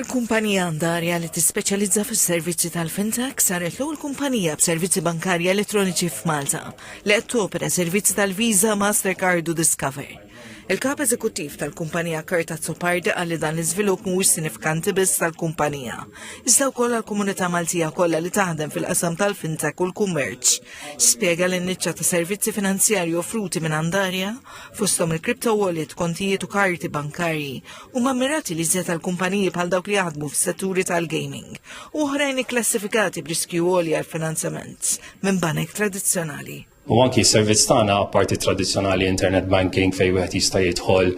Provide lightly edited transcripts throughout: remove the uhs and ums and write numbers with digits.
Il-kumpanija Andaria li tispeċjalizza fis-servizzi tal-fintech saret l-ewwel kumpanija b'servizzi bankarji elettroniċi f'Malta li qed topera servizzi tal-Visa, Mastercard u Discover. Il-kap eżekuttiv tal-kumpanija Kurt Azzopardi qal li dan l-iżvilupp mhuwiex sinifikanti biss tal-kumpanija, iżda wkoll għall-komunità Maltija kollha li taħdem fil-qasam tal-fintech u l-kummerċ. Spjega li n-niċċa ta' servizzi finanzjarji offruti minn Andaria, fosthom il-crypto wallet, kontijiet u karti bankarji, huma mmirati li iżjed għal kumpaniji bħal dawk li jaħdmu fis-setturi tal-gaming u oħrajn ikklassifikati b'riskju għoli għal finanzjament minn banek tradizzjonali. U anki s-servizz tagħna apparti tradizzjonali internet banking fejn wieħed jista' jidħol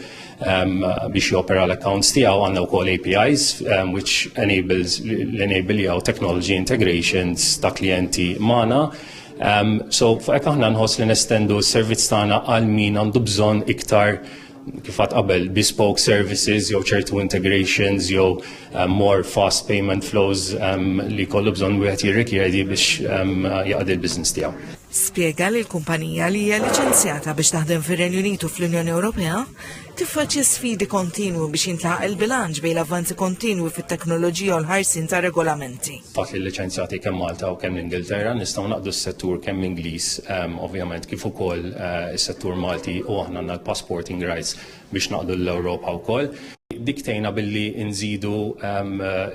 biex jopera l-accounts tiegħu, għandna wkoll APIs which enables l-enable jew technology integrations ta' klijenti magħna. So fuq hekk aħna nħoss li nestendu s-servizz tagħna għal min għandu bżonn iktar, kif għad qabel, bespoke services jew ċertu integrations jew more fast payment flows li kollu bżonn wieħed jirrikjedi biex jaqdi l-business tiegħu. Spjega li l-kumpanija, li hija liċenzjata biex taħdem fir-Renju Unit u fl-Unjoni Ewropea, tiffaċċja sfidi kontinwi biex jintlaħaq il-bilanċ bejn l-avvanzi kontinwi fit-teknoloġija u l-ħarsien ta' regolamenti. Fatt li liċenzjati kemm Malta u kemm l-Ingilterra, nistgħu naqdu s-settur kemm Ingliż ovvjament kif ukoll is-settur Malti u aħna għandna l-passporting rights biex naqdu l-Ewropa wkoll. Dik tgħinna billi nżidu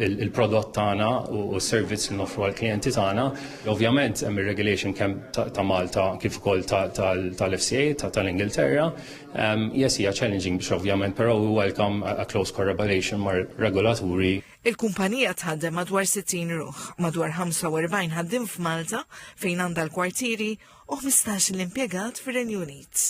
il-prodott tagħna u s-servizz li noffru għall-klijenti tagħna. Ovvjament hemm ir-regulation kemm ta' Malta kif ukoll tal-FCA tal-Ingilterra. Yes, hija challenging biex ovvjament, però we welcome a close collaboration mar regolaturi. Il-kumpanija tħaddem madwar 60 ruħ, madwar 45 ħaddiem f'Malta fejn għandha l-kwartieri u 15 l-impjegat fir-Renju Unit.